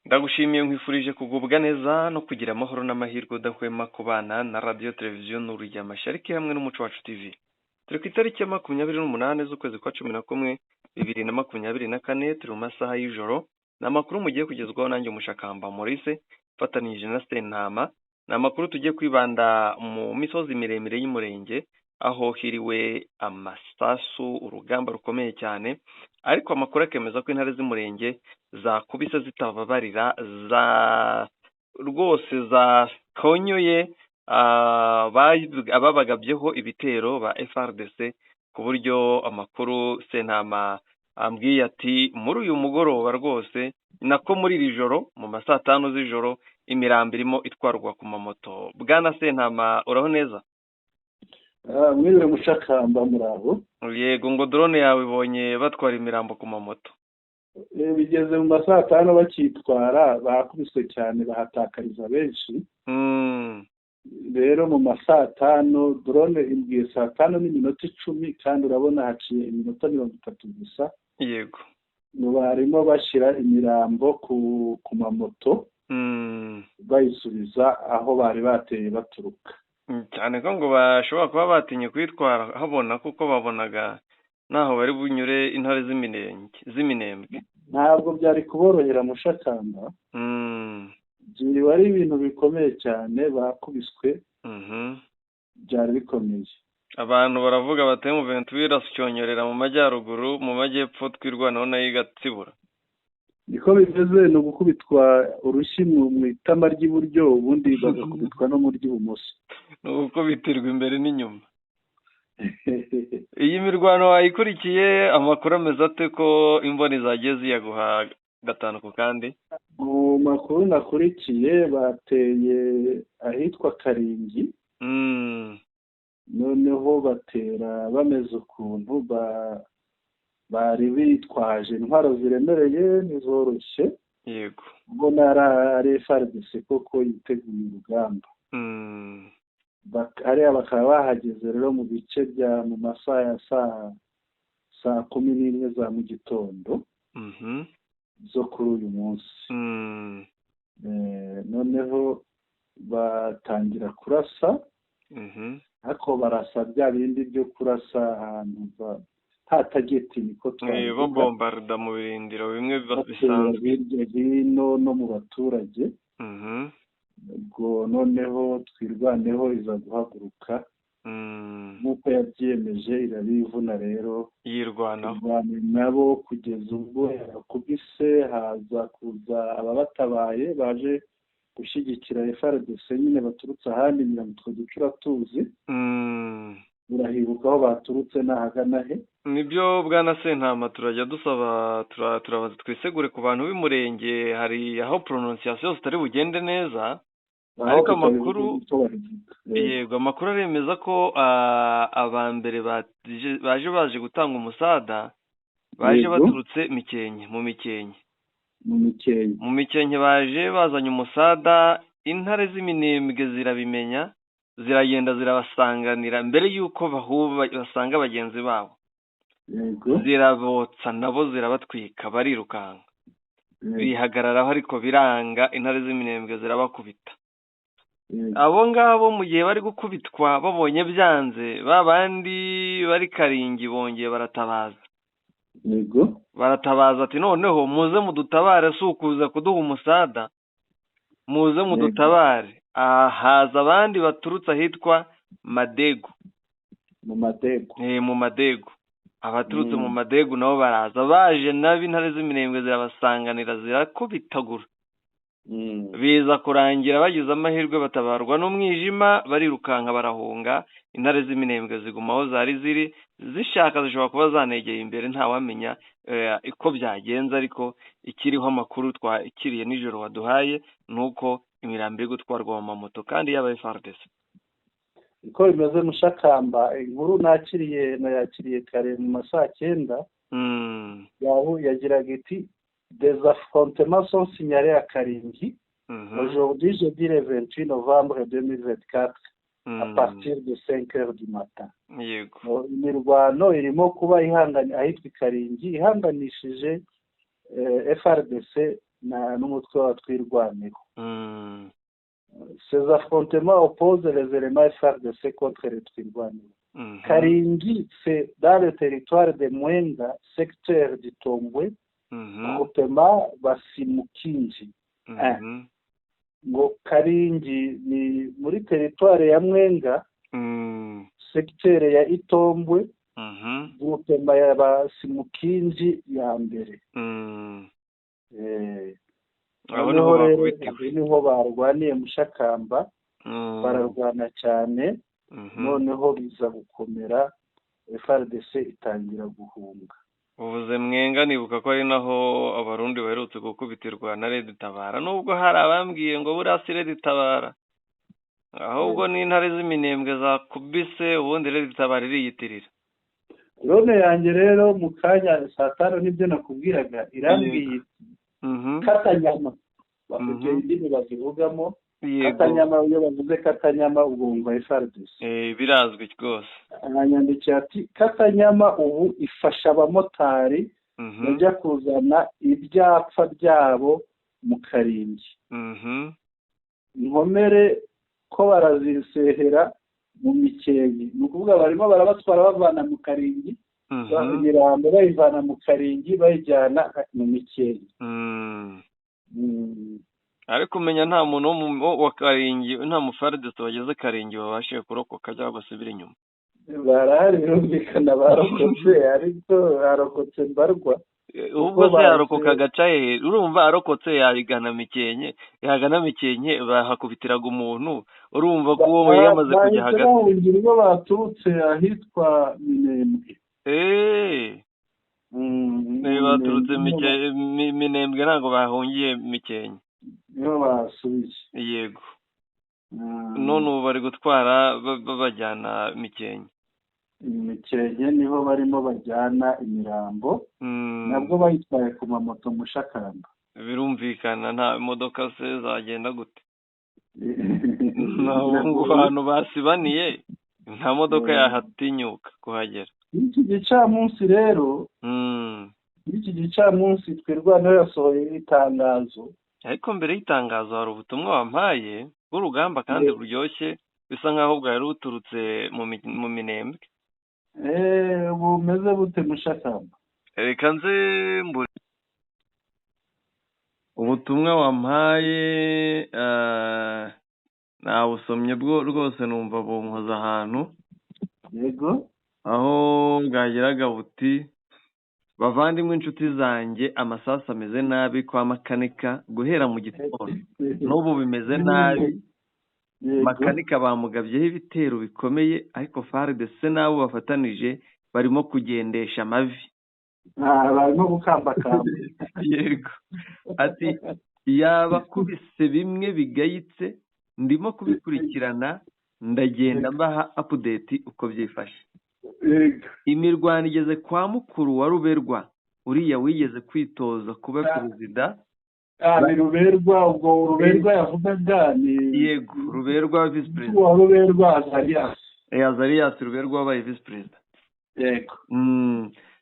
Ndagushimiye, nkwifurije kugubwa neza no kugira amahoro n'amahirwe udahwema kubana na Radiyo Televiziyo Nuru ya Mashariki hamwe n'Umuco Wacu TV. Turi ku itariki ya 28 z'ukwezi kwa 11 2024, turi mu masaha y'ijoro. Ni amakuru mugiye kugezwaho nanjye Umushakamba Maurice, mfatanije na Sentama. Ni amakuru tugiye kwibanda mu misozi miremire y'Umurenge, aho hiriwe amasasu, urugamba rukomeye cyane, ariko amakuru akemeza ko intare z'Umurenge zakubise zitababarira, za rwose zakonyoye ababagabyeho ibitero ba FARDC, ku buryo amakuru Sentama ambwiye ati muri uyu mugoroba rwose, nako muri iri joro mu ma saa tanu z'ijoro, imirambo irimo itwarwa ku mamoto. Bwana Sentama, uraho neza? Mwiriwe Mushakamba, muraho? Yego, ngo drone yawe ibonye batwara imirambo ku mamoto. Bigeze mu ma saa tanu bakitwara, bakubiswe cyane, bahatakariza benshi. Rero mu ma saa tanu, drone imbwiye saa tanu n'iminota 10, kandi urabona haciye iminota 30 gusa. Barimo bashyira imirambo ku mamoto, bayisubiza aho bari bateye baturuka. Cyane ko ngo bashobora kuba batinye kuyitwara habona, kuko babonaga naho bari bunyure intare z'imirenge z'Iminembwe. Ntabwo byari kuborohera, Mushakamba. Byiriwe ari ibintu bikomeye cyane, bakubiswe, byari bikomeye. Abantu baravuga bati M23 irasyonyorera mu majyaruguru, mu majyepfo Twirwaneho nayo igatsibura. Niko bimeze, ni ugukubitwa urushyi mu itama ry'iburyo, ubundi bagakubitwa no mu ry'ibumoso. Ni ugukubitirwa imbere n'inyuma. Iyi mirwano wayikurikiye, amakuru ameze ate, ko imboni zagiye ziyaguha gatanu ku kandi? Mu makuru nakurikiye, bateye ahitwa Karingi. Noneho batera bameze ukuntu bari bitwaje intwaro ziremereye n'izoroshye. Ubona ari FARDC koko yiteguye urugamba. Hariya bakaba bahageze rero mu bice bya mu masaha ya saa 11 za mu gitondo zo kuri uyu munsi. Noneho batangira kurasa, ariko barasa bya bindi byo kurasa ahantu nta target, niko twabivuga. Babombarda mu birindiro bimwe batera bisanzwe. Hirya hino no mu baturage. Ubwo noneho Twirwaneho iza guhaguruka nk'uko yabyiyemeje, irabivuna rero. Yirwanaho. Turwana nabo kugeza ubwo yakubise, haza kuza ababatabaye baje gushyigikira FARDC nyine baturutse ahandi, 30 duce tuzi. Urahibuka aho baturutse n'ahagana he? Nibyo bwana Sentama, turajya dusaba, turabanza twisegure ku bantu b'Umurenge, hari aho prononciation zitari bugende neza. Aho Ariko tutabivuga amakuru uko babivuga. Yego, amakuru aremeza ko aba mbere baje gutanga umusada baje baturutse Mikenke, mu Mikenke. Mu Mikenke. Mu Mikenke baje bazanye umusada, intare z'Iminembwe zirabimenya, ziragenda zirabasanganira mbere y'uko bahuba basanga bagenzi babo. Zirabotsa nabo, zirabatwika, barirukanka. Bihagararaho ariko biranga, intare z'Iminembwe zirabakubita. Abo ngabo mu gihe bari gukubitwa, babonye byanze, ba bandi bari Karingi bongeye baratabaza. Baratabaza ati noneho muze mudutabare, si ukuza kuduha umusada, muze mudutabare. Aha haza abandi baturutse ahitwa Madegu. Mu Madegu. Mu Madegu, abaturutse mu Madegu nabo baraza, baje nabo intare z'Iminembwe zirabasanganira, zirakubitagura. Biza kurangira bagize amahirwe batabarwa n'umwijima, barirukanka barahunga, intare z'Iminembwe ziguma aho zari ziri, zishaka zishobora kuba zanegeye imbere, ntawamenya uko byagenze, ariko ikiriho amakuru twakiriye nijoro waduhaye ni uko imirambo iri gutwarwa mu mamoto kandi y'aba FARDC. Niko bimeze, Mushakamba, inkuru nakiriye nayakiriye kare mu ma saa cyenda. Yaho yagiraga iti: "Des affrontements sont signalés à Karingi aujourd'hui, jeudi le 28 novembre 2024, à partir de 5 heures du matin." Imirwano irimo kuba ihanganye ahitwa i Karingi, ihanganishije FARDC. n'umutwe wa Twirwaneho. Ces affrontements opposent les éléments FARDC contre les Twirwaneho. Karingi, c'est dans le territoire de Mwenga, secteur d'Itombwe, groupement Basimukinji. Ngo Karingi ni muri territoire ya Mwenga, secteur ya Itombwe, groupement ya Basimukinji ya mbere. Aho Noneho niho rero bakubitiwe. Aho niho barwaniye, Mushakamba. Bararwana cyane, noneho biza gukomera, FARDC itangira guhunga. Uvuze Mwenga nibuka ko ari naho Abarundi baherutse gukubitirwa na Red Tabara, nubwo hari abambwiye ngo buriya si Red Tabara, ahubwo ni intare z'Iminembwe zakubise, ubundi Red Tabara iriyitirira. Drone yanjye rero mu kanya saa 5 nibyo nakubwiraga, irambwiye iti "Katanyama." Bafite indimi bazivugamo. Katanyama, iyo bavuze Katanyama ubwo wumva FARDC. Birazwi rwose. Aranyandikiye ati: "Katanyama ubu ifasha abamotari bajya kuzana ibyapa byabo mu Karingi. Inkomere ko barazisehera mu Mikenke." Ni ukuvuga barimo barabatwara bavana mu Karingi, imirambo bayivana mu Karingi bayijyana mu Mikenke. Ariko umenya nta muntu wo wa Karingi, nta mufaridesi wageze Karingi wabashije kurokoka cyangwa basubira inyuma? Barahari, birumvikana barokotse, ariko barokotse mbarwa. Ubwo se bahise- yarokoka agaca hehe? Urumva arokotse yagana Mikenke, yagana Mikenke bahakubitiraga umuntu. Urumva ko uwo yamaze kujya Bahise hagati. bahungira iyo baturutse ahitwa Minembwe. Baturutse Minembwe. Minembwe, ntabwo bahungiye Mikenke. Niho basubiye. Yego. None ubu bari gutwara babajyana Mikenke. Mikenke niho barimo bajyana imirambo. Nabwo bayitwaye ku mamoto, Mushakamba. Birumvikana, nta modoka se zagenda gute? Ntabwo ngo ahantu basibaniye nta modoka yahatinyuka kuhagera. Iki gicamunsi rero, iki gicamunsi Twirwaneho yasohoye itangazo. Ariko mbere y'itangazo hari ubutumwa wampaye bw'urugamba kandi buryoshye, bisa nkaho bwari buturutse mu Minembwe. Bumeze bute, Mushakamba? Reka nze mbure ubutumwa wampaye. Nawusomye bwo rwose numva bunkoza ahantu. Aho bwageraga buti: "Bavandimwe, inshuti zanjye, amasasu ameze nabi kwa Makanika guhera mu gitondo, n'ubu bimeze nabi. Makanika bamugabyeho ibitero bikomeye, ariko FARDC n'abo bafatanije barimo kugendesha amavi." Ah, barimo gukambakamba. Yego, ati: "Yabakubise bimwe bigayitse, ndimo kubikurikirana, ndagenda mbaha update uko byifashe. Imirwano igeze kwa mukuru wa Ruberwa, uriya wigeze kwitoza kuba perezida." Ah, ni Ruberwa. Ubwo Ruberwa yavugaga ni Yego, Ruberwa visi perezida. Wa Ruberwa Azarias. Azarias Ruberwa wabaye visi perezida. Yego.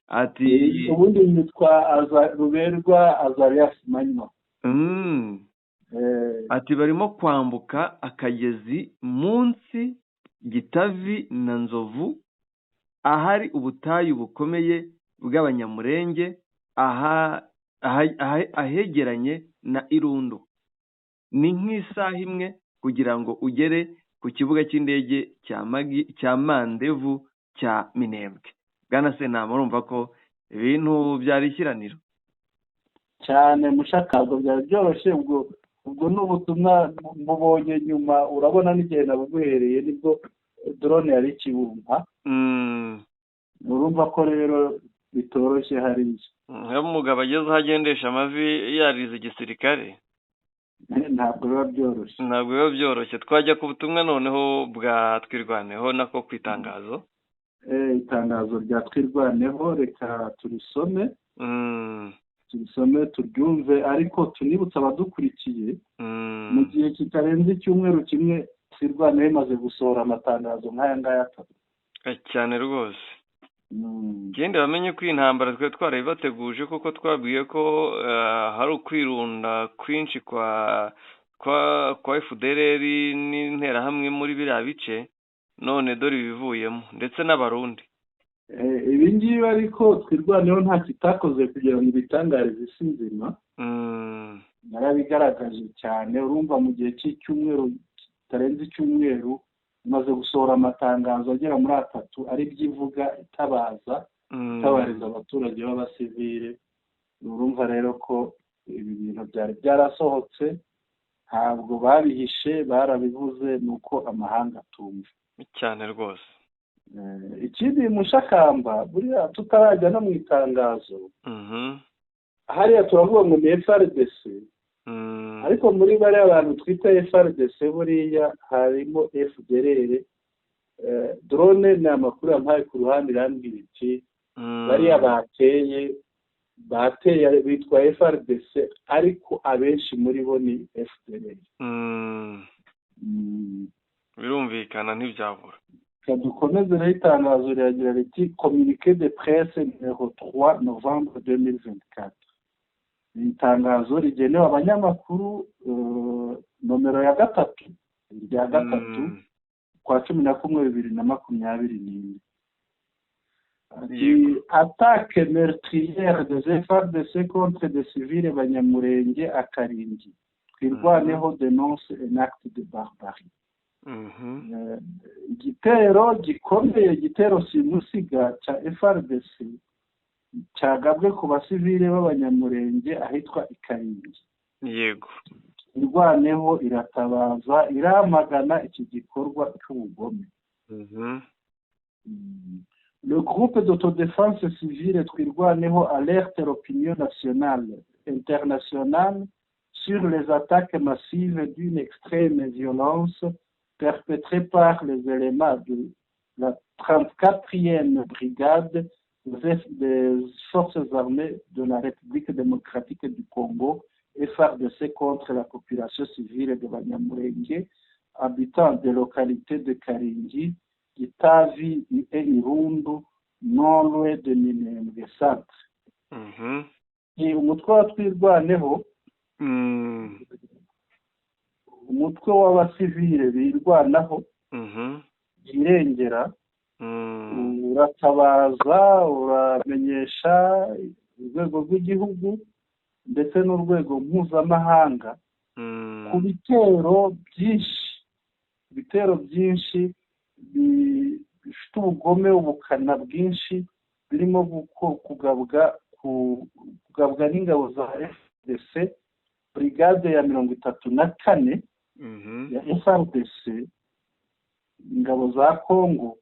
Ati Ubundi yitwa Ruberwa Azarias Manywa. Ati: "Barimo kwambuka akagezi munsi Gitavi na Nzovu, ahari ubutayu bukomeye bw'Abanyamurenge, ahegeranye na Irundo. Ni nk'isaha imwe kugira ngo ugere ku kibuga cy'indege cya Magi, cya Mandevu cya Minembwe." Bwana Sentama, urumva ko ibintu byari ishyiraniro. Cyane, Mushakabwo, byari byoroshye. Ubwo ni ubutumwa mubonye nyuma, urabona n'igihe nabuguhereye nibwo drone yari ikibumpa. Urumva ko rero bitoroshye hariya. Iyo umugabo ageze aho agendesha amavi yarize igisirikare, ntabwo biba byoroshye. Ntabwo biba byoroshye. Twajya ku butumwa noneho bwa Twirwaneho, nako ku itangazo. Itangazo rya Twirwaneho reka turisome, turisome turyumve, ariko tunibutse abadukurikiye, mu gihe kitarenze icyumweru kimwe Twirwaneho imaze gusohora amatangazo nk'aya ngaya atatu. Cyane rwose. Ikindi bamenye ko iyi ntambara twari twarabibateguje, kuko twabwiye ko hari ukwirunda kwinshi kwa FDLR n'interahamwe muri biriya bice, none dore ibivuyemo, ndetse n'Abarundi. Ibi ngibi ariko Twirwaneho nta kitakoze kugira ngo ibitangarize isi nzima. Narabigaragaje cyane. Urumva, mu gihe cy'icyumweru, kitarenze icyumweru, imaze gusohora amatangazo agera muri atatu ari byo ivuga, itabaza, itabariza abaturage b'abasivile. Urumva rero ko ibi bintu byari byarasohotse, ntabwo babihishe, barabivuze, ni uko amahanga atumva. Cyane rwose. Ikindi, Mushakamba, buriya tutarajya no mu itangazo, hariya turavuga ngo ni FARDC, ariko muri bariya bantu twita FARDC buriya harimo FDLR. Drone ni amakuru yampaye ku ruhande, irambwira iti bariya bateye bitwa FARDC, ariko abenshi muri bo ni FDLR. Birumvikana, ntibyabura. Dukomeze rero. Itangazo riragira riti: "Communiqué de presse numéro 3 novembre 2024." Ni itangazo rigenewe abanyamakuru, nomero ya gatatu, irya gatatu, 11/2024. "Attaque meurtrière des FARDC contre des civils Banyamulenge à Karingi. Twirwaneho dénonce un acte de barbarie." Igitero gikomeye, igitero simusiga cya FARDC cyagabwe ku basivile b'Abanyamurenge ahitwa Ikaringi. Twirwaneho iratabaza, iramagana iki gikorwa cy'ubugome. "Le groupe d'autodéfense civile Twirwaneho alerte l'opinion nationale, internationale sur les attaques massives d'une extrême violence perpétrées par les éléments de la 34e brigade des forces armées de la République démocratique du Congo, FARDC, contre la population civile de Banyamulenge, habitants des localités de Karingi, Kitavi et Irundu, non loin de Minembwe Centre." Ni umutwe wa Twirwaneho, umutwe w'abasivile birwanaho, birengera, uratabaza, uramenyesha urwego rw'igihugu ndetse n'urwego mpuzamahanga ku bitero byinshi, ibitero byinshi bifite ubugome, ubukana bwinshi, birimo kugabwa n'ingabo za FARDC, brigade ya 34 ya FARDC, ingabo za Congo,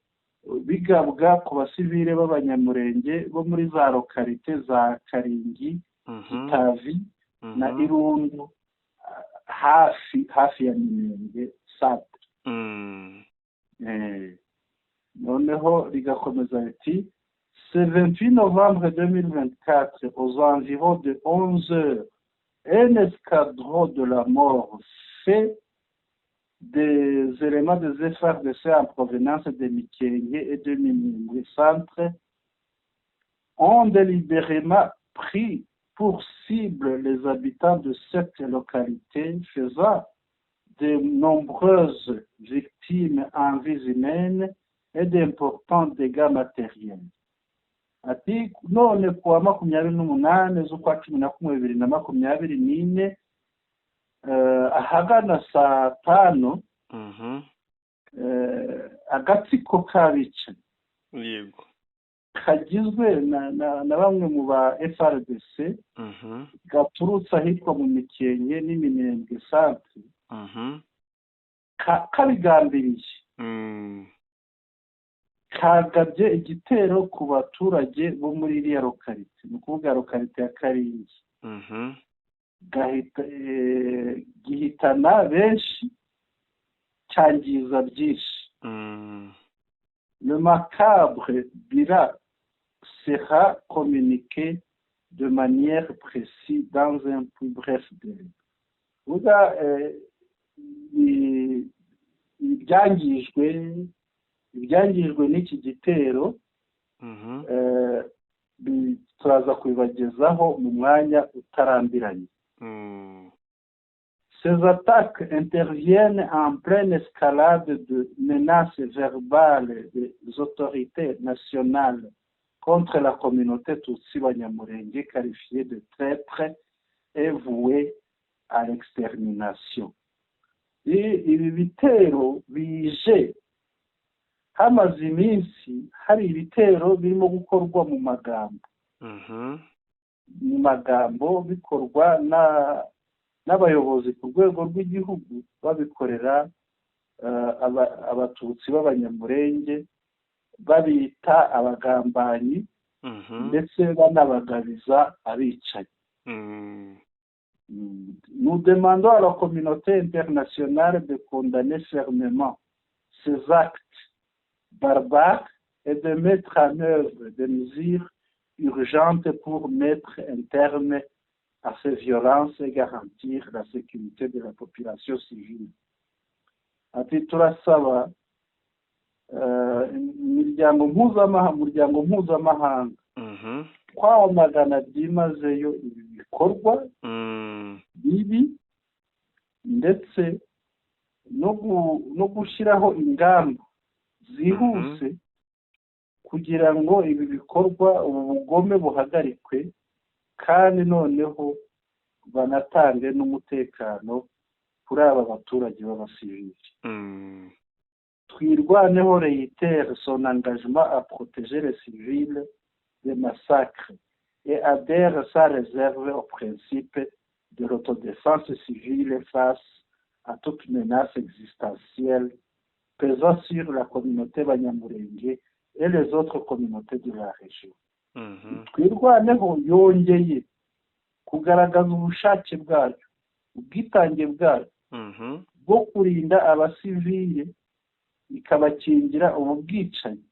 bigabwa ku basivile b'Abanyamurenge bo muri za localité za Karingi, Kitavi na Irundu, hafi hafi ya Minembwe Centre. Noneho rigakomeza riti: "Ce 28 novembre 2024, aux environs de 11 heures, un escadron de la mort fait des éléments des FARDC en provenance de Mikenge et de Minembwe Centre ont délibérément pris pour cible les habitants de cette localité, faisant de nombreuses victimes en vies humaines et d'importants dégâts matériels." Ati none kuwa 28/11/2024, ahagana saa 5, agatsiko k'abicanyi kagizwe na bamwe mu ba FARDC gaturutse ahitwa mu Mikenke n'Iminembwe Centre, kabigambiriye, kagabye igitero ku baturage bo muri iriya localité, ni ukuvuga localité ya Karingi, gihitana benshi, cyangiza byinshi. "Le macabre bilan sera communiqué de manière précise dans un plus bref délai." Vuga ibyangijwe n'iki gitero. Turaza kubibagezaho mu mwanya utarambiranye. Ces attaques interviennent en pleine escalade de menaces verbales des autorités nationales contre la communauté Tutsi Banyamulenge, qualifiée de traître et vouée à l'extermination. Ibi bitero bije hamaze iminsi hari ibitero birimo gukorwa mu magambo, mu magambo, bikorwa n'abayobozi ku rwego rw'igihugu, babikorera Abatutsi b'Abanyamurenge, babita abagambanyi, ndetse banabagabiza abicanyi. Nous demandons à la communauté internationale de condamner fermement ces actes barbares et de mettre en œuvre des mesures urgentes pour mettre un terme à ces violences et garantir la sécurité de la population civile. Ati turasaba imiryango mpuzamahanga, umuryango mpuzamahanga, kwamagana byimazeyo ibi bikorwa bibi, ndetse no gushyiraho ingamba zihuse kugira ngo ibi bikorwa, ubu bugome buhagarikwe, kandi noneho banatange n'umutekano kuri aba baturage b'abasivili. Twirwaneho réitère son engagement à protéger les civils des massacres et adhère sans réserve au principe de l'autodéfense civile face à toute menace existentielle pesant sur la communauté Banyamulenge et les autres communautés de la région. Twirwaneho yongeye kugaragaza ubushake bwayo, ubwitange bwayo bwo kurinda abasivile, ikabakingira ubu bwicanyi,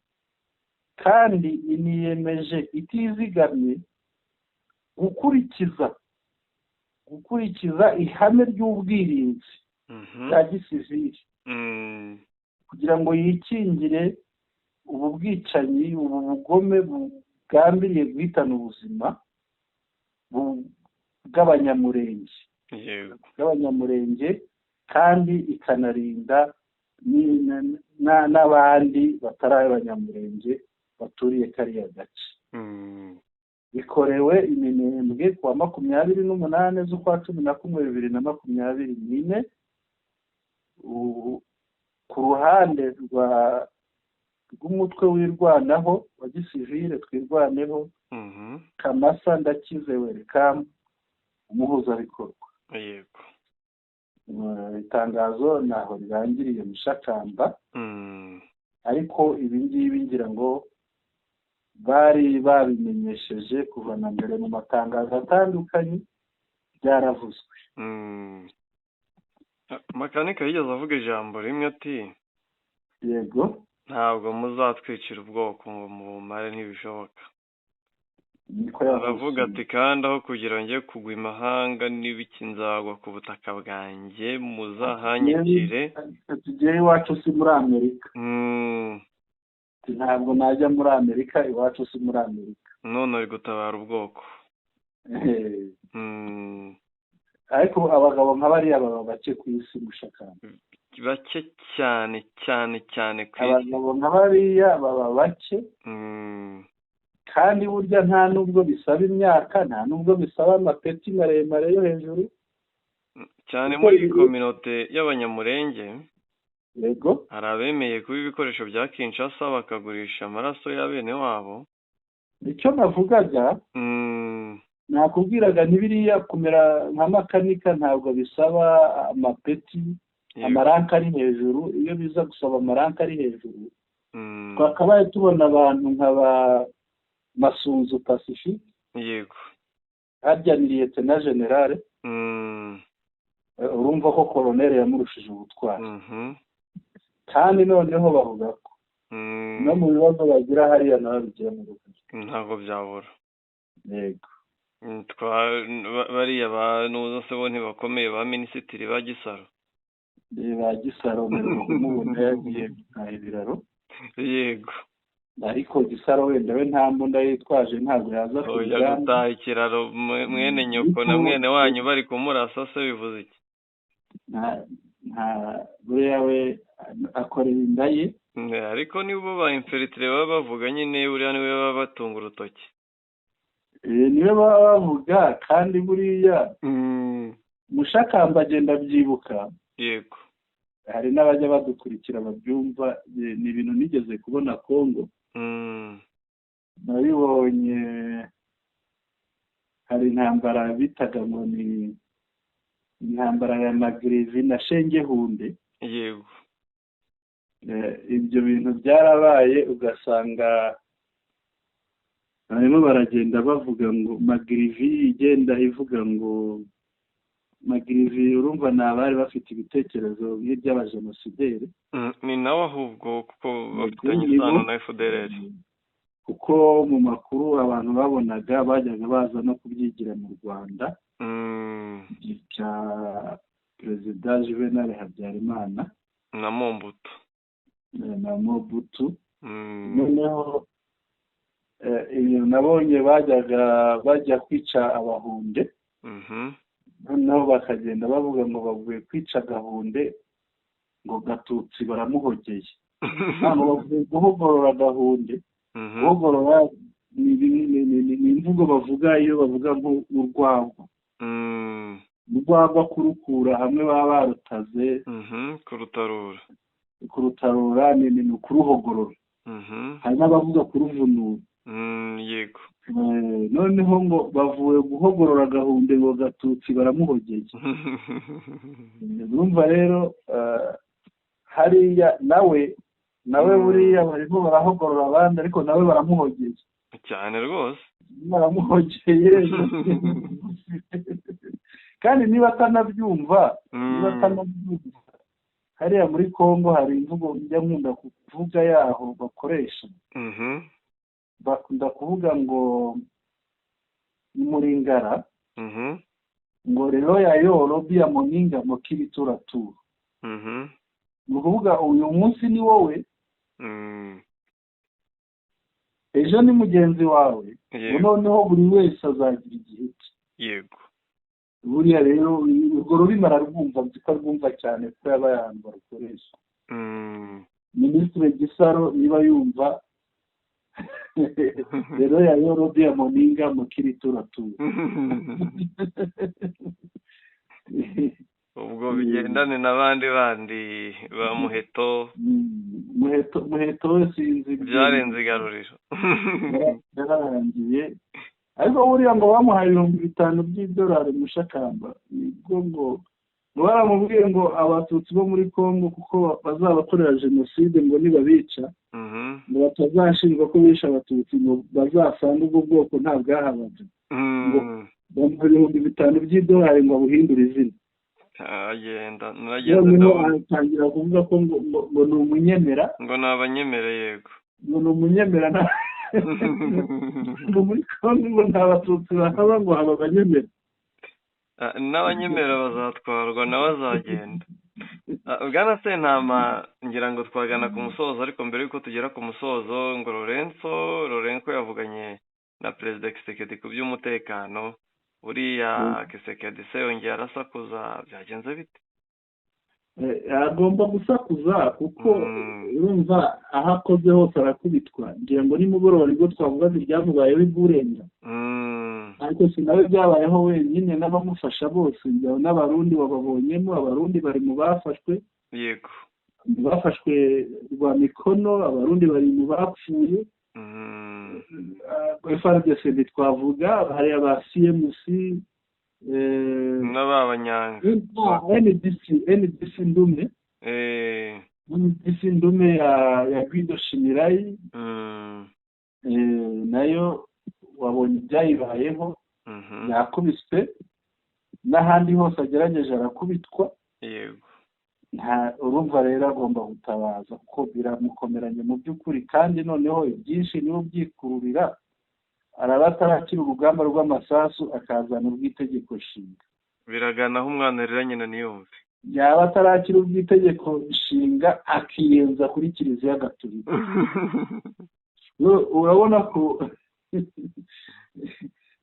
kandi iniyemeje itizigamye gukurikiza ihame ry'ubwirinzi bwa gisivili kugira ngo yikingire ubu bwicanyi, ubu bugome bugambiriye guhitana ubuzima bw'Abanyamurenge, bw'Abanyamurenge, kandi ikanarinda n'abandi batari Abanyamurenge baturiye kariya gace. Bikorewe i Minembwe ku wa 28 z'ukwa 11 2024, ku ruhande rw'umutwe Wirwanaho wa gisivile, Twirwaneho, Kamasa Ndakize Welcome, umuhuzabikorwa. Itangazo ntaho rirangiriye, Mushakamba, ariko ibi ngibi ngira ngo bari babimenyesheje kuva na mbere mu matangazo atandukanye, byaravuzwe. Makanika yigeze avuga ijambo rimwe ati: "Ntabwo muzatwicira ubwoko ngo mubumare, ntibishoboka." Niko yavuze. Aravuga ati: "Kandi aho kugira ngo njye kugwa imahanga n'ibiki, nzagwa ku butaka bwanjye, muzahanyikire." Tugiye iwacu si muri Amerika. Ati: "Ntabwo najya muri Amerika, iwacu si muri Amerika." None ari gutabara ubwoko. Ariko abagabo nka bariya baba bake ku isi, Mushakamba. Bake cyane cyane cyane ku isi. Abagabo nka bariya baba bake. Kandi burya nta nubwo bisaba imyaka, nta nubwo bisaba amapeti maremare yo hejuru. Cyane. Kuko Muri iyi communauté y'Abanyamurenge hari abemeye kuba ibikoresho bya Kinshasa, bakagurisha amaraso ya bene wabo. Icyo navugaga, nakubwiraga ntibiriya kumera nka Makanika ntabwo bisaba amapeti, amaranka ari hejuru. Iyo biza gusaba amaranka ari hejuru, twakabaye tubona abantu nka ba Masunzu Pacifique. Harya ni lieutenant général. Urumva ko colonel yamurushije ubutwari. Kandi noneho bavuga ko no mu bibazo bagira hariya nawe bigiramo uruhare. Ntabwo byabura. Yego. Bariya ba nuza se bo ntibakomeye, ba minisitiri ba Gisaro? Ba Gisaro mperuka kumubona yagiye gutaha ibiraro. Yego. Ariko Gisaro wenda we nta mbunda yitwaje, ntabwo yaza ku Oya, rugamba. Gutaha ikiraro mwene nyoko na mwene wanyu bari kumurasa se bivuze iki? Nta buriya we akorera inda ye. Ariko nibo ba infiltrés baba bavuga nyine, buriya niwe baba batunga urutoki. Niwe baba bavuga, kandi buriya Mushakamba agenda abyibuka. Hari n'abajya badukurikira babyumva, ni ibintu nigeze kubona Kongo. Nabibonye, hari intambara bitaga ngo ni intambara ya Magirivi na Shengehunde. Ibyo bintu byarabaye, ugasanga barimo baragenda bavuga ngo Magirivi igenda ivuga ngo Magirivi, urumva ni abari bafite ibitekerezo nk'iby'abajenosideri. Ni nawe ahubwo, kuko bafitanye isano na FDLR. Kuko mu makuru abantu babonaga bajyaga baza no kubyigira mu Rwanda igihe cya Perezida Juvenal Habyarimana na Mobutu. Na Mobutu. Noneho ibintu nabonye, bajyaga bajya kwica Abahunde, noneho bakagenda bavuga ngo bavuye kwica Gahunde, ngo Gatutsi baramuhogeye, ntabwo bavuye guhogorora Gahunde. Guhogorora ni imvugo bavuga iyo bavuga nk'urwagwa. Urwagwa kurukura hamwe baba barutaze. Kurutarura. Kurutarura ni ukuruhogorora. Hari n'abavuga kuruvunura. Yego. Noneho ngo bavuye guhogorora Gahunde, ngo Gatutsi baramuhogeye. Urumva rero hariya nawe buriya barimo barahogorora abandi, ariko nawe baramuhogeye. Cyane rwose. Baramuhogeye, kandi niba atanabyumva, hariya muri Congo hari imvugo njya nkunda kuvuga yaho bakoresha. Bakunda kuvuga ngo muringara, ngo lelo ya yo lobi ya moninga mokili tour à tour. Ni ukuvuga uyu munsi ni wowe, ejo ni mugenzi wawe. Noneho buri wese azagira igihe cye. Buriya rero urwo rurimi ararwumva, nzi ko arwumva cyane kuko yabaye ahantu barukoresha. Minisitiri Gisaro niba yumva, lelo ya yo lobi ya moninga mokili tour à tour. Ubwo bigendane n'abandi bandi ba Muheto. Muheto we sinzi. Byarenze igaruriro. Yararangiye, ariko buriya ngo bamuhaye 5000 by'idolari Mushakamba, nibwo ngo baramubwiye ngo Abatutsi bo muri Congo, kuko bazabakorera jenoside, ngo nibabica, ngo batazashinjwa ko bishe Abatutsi, ngo bazasange ubwo bwoko nta bwahabaga, ngo bamuha 5000 by'idolari ngo abuhindure izina. Agenda naragenda. Noneho atangira kuvuga ko ngo ni umunyemera. Ngo ni abanyemera, yego. Ngo ni umunyemera, ngo muri Congo ngo nta Batutsi bahaba, ngo haba abanyemera. N'abanyemera bazatwarwa, nawe azagenda. Bwana Sentama, ngira ngo twagana ku musozo, ariko mbere y'uko tugera ku musozo, ngo Lourenço yavuganye na Perezida Tshisekedi ku by'umutekano. Buriya Tshisekedi se yongeye arasakuza, byagenze bite? Agomba gusakuza kuko urumva aho akoze hose arakubitwa. Ngira ngo nimugoroba nibwo twavugaga ibyamubayeho i Burenga, ariko si nawe byabayeho wenyine, n'abamufasha bose n'Abarundi bababonyemo. Abarundi bari mu bafashwe. Bafashwe rwa mikono, Abarundi bari mu bapfuye. FARDC ntitwavuga, hari aba CMC n'ababanyanga. NDC, NDC Ndume, NDC Ndume ya Guido Shimirayi, nayo wabonye ibyayibayeho. Yakubiswe, n'ahandi hose agerageje arakubitwa. Nta urumva rero agomba gutabaza kuko biramukomeranye mu by'ukuri, kandi noneho ibyinshi niwe ubyikururira. Araba atarakira urugamba rw'amasasu, akazana urw'itegeko nshinga. Biragana aho umwana arira nyina ntiyumve. Yaba atarakira urw'itegeko nshinga, akiyenza kuri Kiliziya Gatolika. Urabona ko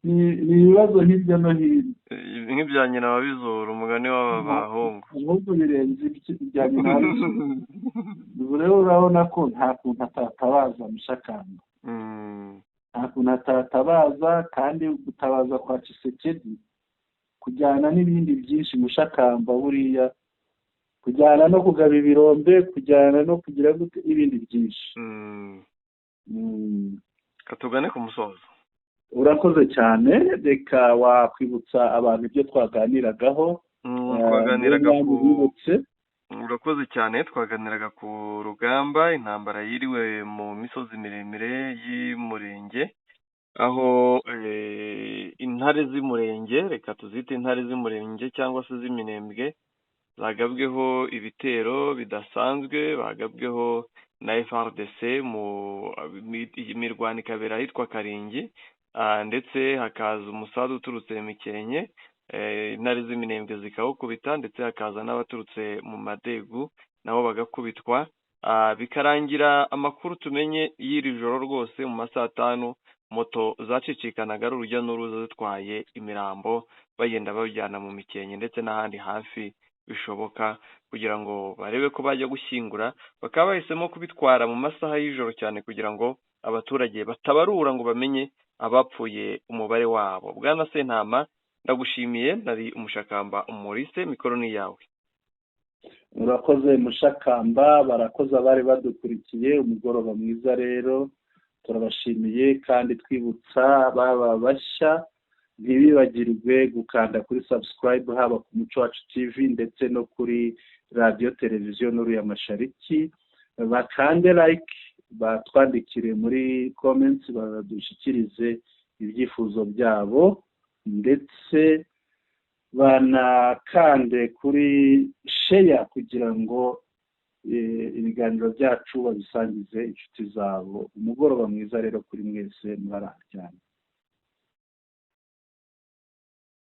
ni ibibazo hirya no hino. Nk'ibya nyina wa Bizuru, umugani w'aba bahungu. Ahubwo birenze ibya nyina wa Bizuru. Ubu rero urabona ko nta kuntu atatabaza Mushakamba, nta kuntu atatabaza. Kandi gutabaza kwa Tshisekedi kujyana n'ibindi byinshi, Mushakamba, buriya kujyana no kugaba ibirombe, kujyana no kugira gute n'ibindi byinshi. Katugane ku musozo. Urakoze cyane. Reka wakwibutsa abantu ibyo twaganiragaho. Twaganiraga ku, urakoze cyane, twaganiraga ku rugamba, intambara yiriwe mu misozi miremire y'Umurenge, aho intare z'Umurenge, reka tuzite intare z'Umurenge cyangwa se z'Iminembwe, zagabweho ibitero bidasanzwe, bagabweho na FARDC mu mirwano ikabera ahitwa Karingi, ndetse hakaza umusada uturutse Mikenke, intare z'Iminembwe zikawukubita, ndetse hakaza n'abaturutse mu Madegu nabo bagakubitwa, bikarangira amakuru tumenye y'iri joro rwose mu ma saa tanu moto zacicikanaga ari urujya n'uruza zitwaye imirambo, bagenda babijyana mu Mikenke ndetse n'ahandi hafi bishoboka kugira ngo barebe ko bajya gushyingura. Bakaba bahisemo kubitwara mu masaha y'ijoro cyane kugira ngo abaturage batabarura ngo bamenye abapfuye umubare wabo. Bwana Sentama, ndagushimiye. Nari Umushakamba Umurise, mikoro ni yawe. Urakoze Mushakamba, barakoze abari badukurikiye. Umugoroba mwiza rero, turabashimiye kandi twibutsa baba bashya ntibibagirwe gukanda kuri subscribe, haba ku Muco Wacu TV ndetse no kuri Radiyo Televiziyo Nuru ya Mashariki. Bakande like, batwandikire muri comments, badushyikirize ibyifuzo byabo, ndetse banakande kuri share kugira ngo ibiganiro byacu babisangize inshuti zabo. Umugoroba mwiza rero kuri mwese, muraraharyana.